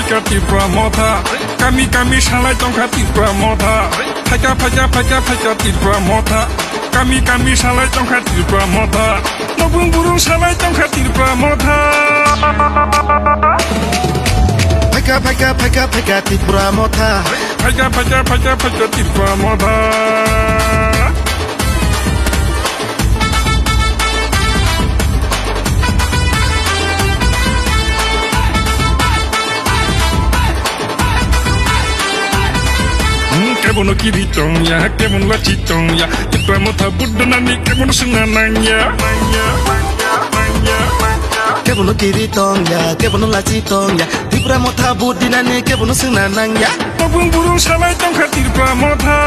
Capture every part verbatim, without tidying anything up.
Ka Tipra Motha, kami kami salai tongkha Tipra Motha. Phaika, phaika, phaika, phaika Tipra Motha. Kami kami salai tongkha Tipra Motha. Nokbung burung salai tongkha Tipra Motha. Phaika, phaika, phaika, phaika Tipra Motha. Phaika, phaika, phaika, phaika Tipra Motha. Hmm, kebono kiri tongya, kebono lachi tongya, Tipra Motha buddo nani kebono sungna nangya. Kebono kiri tongya, kebono lachi tongya, Tipra Motha buddi nani kebono sungna nangya. Nokbung burung salai tongkha Tipra Motha.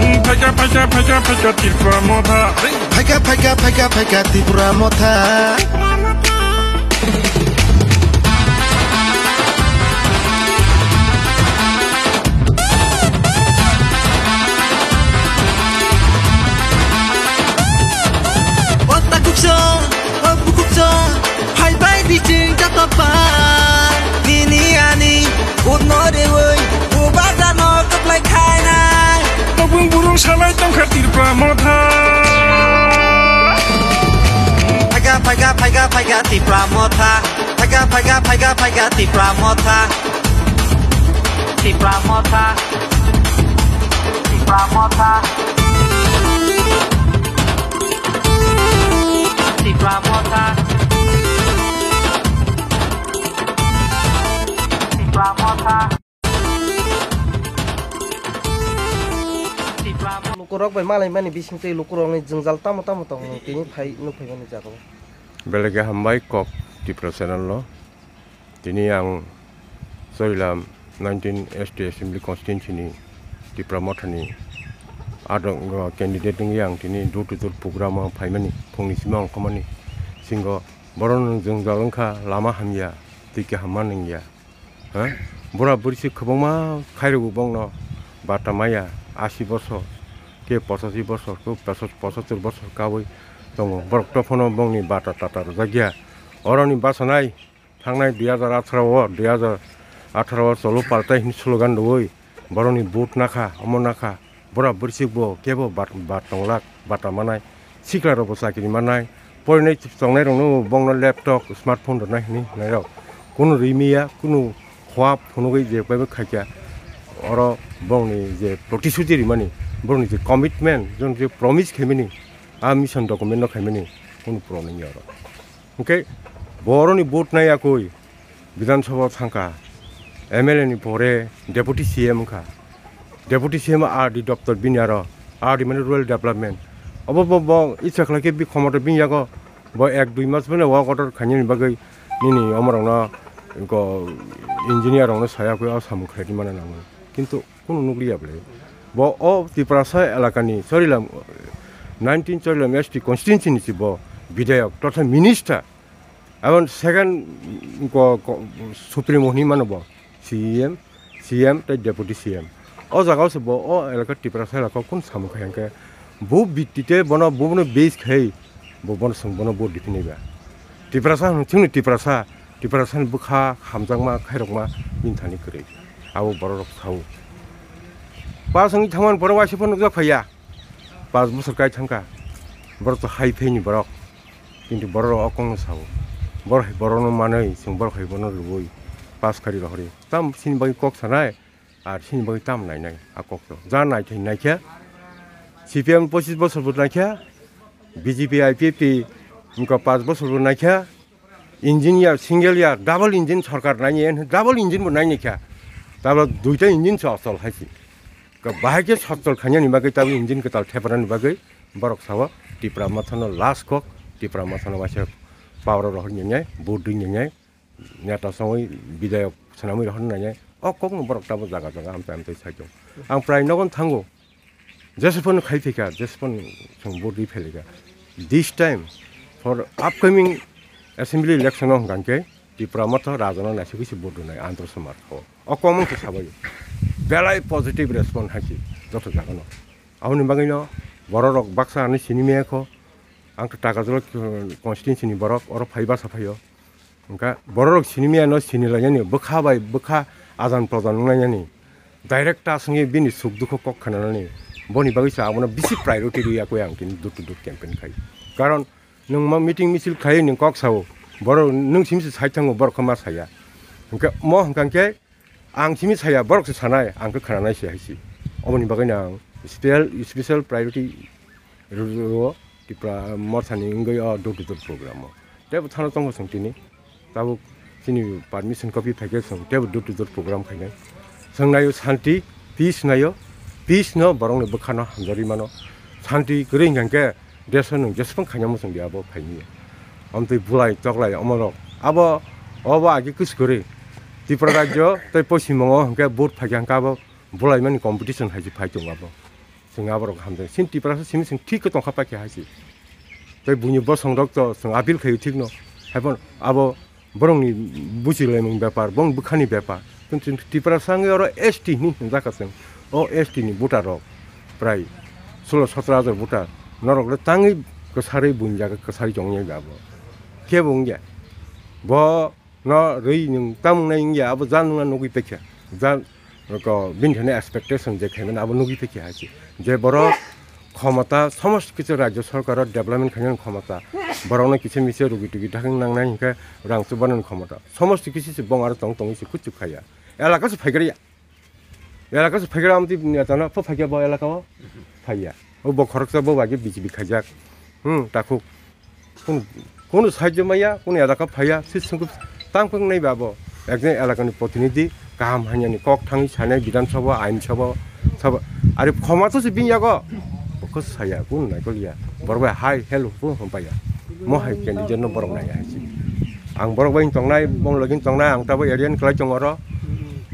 Hmm, phaika, phaika, phaika, phaika Tipra Motha. Phaika, phaika, phaika, phaika Tipra Motha. O takhuk song, o bukhuk song, phai bai biching joto pa. Nini ani, utno rewi, ubaja no kaplai khainai. Nokbung burung salai tongkha Tipra Motha. Phaika, phaika, phaika, phaika Tipra Motha. Phaika, phaika, phaika, phaika Tipra Motha. Tipra Motha. Tipra Motha. Tipra Motha. Tipra Motha. Tipra Motha. Lukurok bai malai mani bising tei lukurokni jwngjal tamo tamo tongo tini phai nuk phaimani jaga o. Belai khe hambai kok Tipra channel no. Tini ang Choilam nineteen S T Assembly Constituency ni Tipra Mothani adong, uh, candidate wngwi ang tini door to door program o phaimani, phungni simi ang khomani singo borok nwng jwngjal wngkha, lama hamya, twi kaham ma nungya, ha? Bura bwrwi se kwbangma khairokgo bongno bata maya, asi bosor, ke pochashi bosor, ke pochash-, pochattor bosor kaui tongo. Borok to phano bongni bata tata rwjakya. Oroni bachanai thangnai dui hajar atharo o, dui hajar atharo o cholo paltai hwnwi slogan rwui borokni vote nakha, omo nakha. Bura bwrwi bo kebo bat, bat tonglak, bata manai. Sikla rokbo chakri manai. Porinai tongnai rokno bongno laptop, smartphone rwnai hwnwi hwnai rok. Kunu rimiya, kunu khua phunugwi je bai khaikya. Oro bongni je protishuti rimani, borokni je commitment, jong je promise khaimani, a mission document no khaimani, kunu pura nangya oro. Hwnkhe boroni vote naiya koi Bidhan Sabha thangkha, M L A ni pore Deputy C M wngkha. Deputy C M R D doptor bini aro, R D mane Rural Development. Obo bo, bo icha khlai khe bi khomoto bini yago bo ek dui mas mane work order khainani bagwi nini omorokno ko engineer rokno saya koi o samung khlaidi mana nango. Kintu kunu nukliya bwle. Bo o Tiprasa elakani Chorilam, nineteen Chorilam S T constituency ni si bo bidhayok totha minister. Aboni second ko, ko, supremo hwnwi mano bo C E M, C M tei deputy C M. O jaga o se bo o elaka Tiprasa elaka kun samung khai hwnkhe bo bitti te bono, bono base khai bo bono swng bono bo diphinai ba. Tiprasa hwn chwngni Tiprasa. Tiprasani bwkha hamjakma khairokma bini thani kwrwi. Abo bororok sao. Pas wngwi thangmani borok waisa phano nukjak phaiya. Pas bosor kai thangkha. Borok to hai phaini borok. Kintu bororok o kokno sao. Borok hai borokno manwi chwng borok hai bono rwui pas kari rohori. Tam sini bagwi kok sanai. Ar sini bagwi tam nainai a kokno. Ja naithai naikha. C P M pochis bosor bo naikha. B J P I P F T wngkha pas bosor bo naikha. Engineer single ya double engine sorkar naini, double engine bo naini kha. Tabla duita engine se achol hai se. Ka bahai khe sachol khainani bagwi tabla engine kwtal thepanani bagwi borok sao Tipra Mothano last kok, Tipra Mothano waisa power rohor nyengai, vote dui nyengai. Neta songwi bidayok swnamwi rohorna nai, o kokno borok tabuk jaga jaga amchai amchai sai tongo. Ang prai nogon thango, jesa phano khai phaikha, jesa phano chwng vote ri phailika. This time for upcoming assembly election o hwnkha khe Tipra Motha Rajano naisugwi se vote rwnai Andhra Samaj o. O kok wngkhe sabai belai positive response hai se joto jagano. Aboni bagwino bororok baksa ani sini maya kho, ang to Takajolo constituency ni borok oro phai basa phaio. Hwnkha bororok sinimiyano sinilainani, bwkha bai bwkha ajan prajan wnglainani, direct ta swngwi bini suk dukho kok khnanani, boni bagwi se abono bisi priority rwya khe ang tini door to door campaign khai. Karon nwng ma meeting misil khai nwng kok sao, borok nwng simi se sai thango, borok khe ma saya. Hwnkhe mo hwnkha khe ang simi saya, borok se sanai, ang khe khnanai se hai se. Oboni bagwino ang special, special priority rw-, rw-, o Tipra Mothani wngwi o door to door program o. Tei bo thano tongkha chwng tini. Tabuk chini permission copy phaikhe chwng teibo door to door program khainai. Chwng naio shanti, peace naio, peace no borokni bwkhano hamjagwi mano. Shanti kwrwi hwnkhe deso nwng jeswk khaina muchung di abo phaini. Amtwi bulai toklai omorok. Abo, obo agi kwswk kwrwi. Tripura rajyo tei Poschim Bongo hwnkhe vote phaikha hwnkhe abo bulaimani competition hai se phai tongo abo. Chwng aborok hamjak. Chini Tiprasa simi chwng thik khe tongkha paikha hai se. Tei buini bosongrok to chwng appeal khaio thikno. Haiphano abo borokni buchilaimung bepar, bong bwkhani bepar. Kintu Tiprasa wngwi oro S T hinwi hwnjakha chwng. O S T ni voter rok prai solo sotro hajar voter. Norok le tangwi kwsarwi buini jaga kwsarwi tongwi abo. Kebo wngya. Bo no rwi nwng tamung nai wngya, abo jang nwng nugwi paikha. Jang ko bini thani expectation je khaimani abo nugwi paikha hai se. Je borok khomota somosto kichu rajyo sarkar o development khainani khomota. Borokno kisa misa rugi tugi dakhwng nangnai hinkhe rang chubanani khomota. Somosto kichu se bong aro tong tongwi se kuchuk khaiya. Elaka se phaigraya. Elaka se phaigra amtwi netano pho phaikya bo elaka o phaiya. O bo khoroksa bo bai khe B J P khaijak. Hmm, takhuk. Kun, kunu saijo maya, kunu elaka phaiya, se sungkup tang pung nai ba bo. Ekjon elakani protinidhi, kaham hanyani kok thangwi sanai Bidhan Sabha, Ain Sabha, Sabha. Ari khoma to se bini yago. Bokho saya, kunu naikol ya. Borok bai hai hello bo hwn paiya. Mo hai candidate no borok nai hai se. Ang borok bai tongnai, bong login tongnai, ang tabo area ni kwlai tongo oro.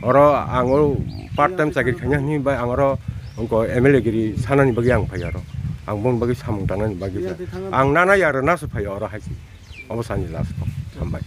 Oro ang o part time chakri khaina hinwi bai ang oro wngkha M L A giri sanani bagwi ang phai oro. Ang boni bagwi samung tangnani bagwi phai. Ang nana ya rwna se phai oro hai se. Obo sani last kok. Hambai.